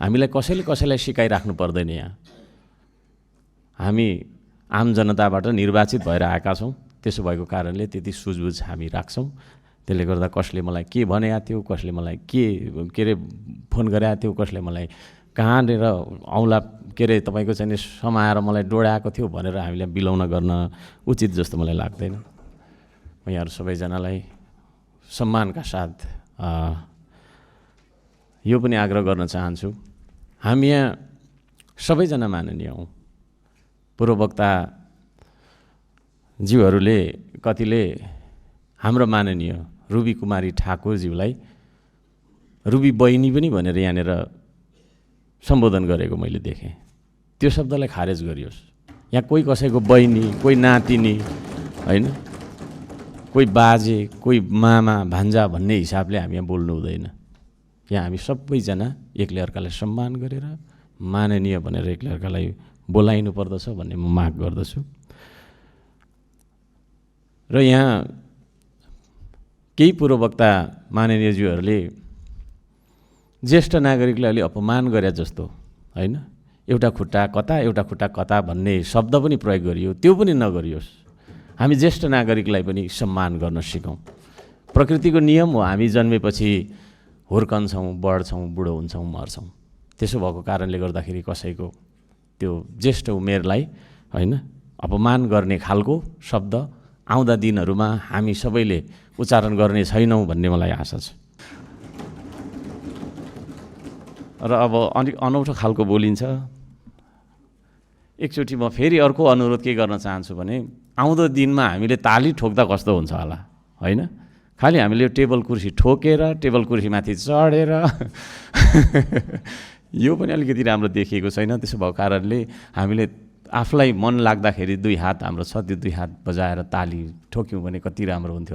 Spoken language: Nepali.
हामीलाई कसैलाई सिकाइराख्नु पर्दैन। यहाँ हामी आम जनताबाट निर्वाचित भएर आएका छौँ, त्यसो भएको कारणले त्यति सुझबुझ हामी राख्छौँ। त्यसले गर्दा कसले मलाई के भनेको थियो, कसले मलाई के अरे फोन गरेको थियो, कसले मलाई कहाँनिर औँला के अरे तपाईँको चाहिँ समाएर मलाई डोडाएको थियो भनेर हामीलाई बिलाउन गर्न उचित जस्तो मलाई लाग्दैन। म यहाँहरू सबैजनालाई सम्मानका साथ यो पनि आग्रह गर्न चाहन्छु, हामी यहाँ सबैजना माननीय हौँ। पूर्ववक्ता ज्यूहरूले कतिले हाम्रो माननीय रुबी कुमारी ठाकुरज्यूलाई रुबी बहिनी पनि भनेर यहाँनिर सम्बोधन गरेको मैले देखेँ। त्यो शब्दलाई खारेज गरियोस्। यहाँ कोही कसैको बहिनी, कोही नातिनी होइन, कोही बाजे, कोही मामा भान्जा भन्ने हिसाबले हामी यहाँ बोल्नु हुँदैन। यहाँ हामी सबैजना एकले अर्कालाई सम्मान गरेर माननीय भनेर एकले अर्कालाई बोलाइनु पर्दछ भन्ने म माग गर्दछु। र यहाँ केही पूर्ववक्ता माननीयज्यूहरूले ज्येष्ठ नागरिकलाई अलि अपमान गरे जस्तो होइन, एउटा खुट्टा कता एउटा खुट्टा कता भन्ने शब्द पनि प्रयोग गरियो, त्यो पनि नगरियोस्। हामी ज्येष्ठ नागरिकलाई पनि सम्मान गर्न सिकौँ। प्रकृतिको नियम हो, हामी जन्मेपछि हुर्कन्छौँ, बढ्छौँ, बुढो हुन्छौँ, मर्छौँ। त्यसो भएको कारणले गर्दाखेरि कसैको त्यो ज्येष्ठ उमेरलाई होइन अपमान गर्ने खालको शब्द आउँदा दिनहरूमा हामी सबैले उच्चारण गर्ने छैनौँ भन्ने मलाई आशा छ। र अब अलिक अनौठो खालको बोलिन्छ। एकचोटि म फेरि अर्को अनुरोध के गर्न चाहन्छु भने आउँदो दिनमा हामीले ताली ठोक्दा कस्तो हुन्छ होला होइन, खालि हामीले टेबल कुर्सी ठोकेर टेबल कुर्सीमाथि चढेर यो पनि अलिकति राम्रो देखिएको छैन। त्यसो भएको कारणले हामीले आफूलाई मन लाग्दाखेरि दुई हात हाम्रो छ, त्यो दुई हात बजाएर ताली ठोक्यौँ भने कति राम्रो हुन्थ्यो होला।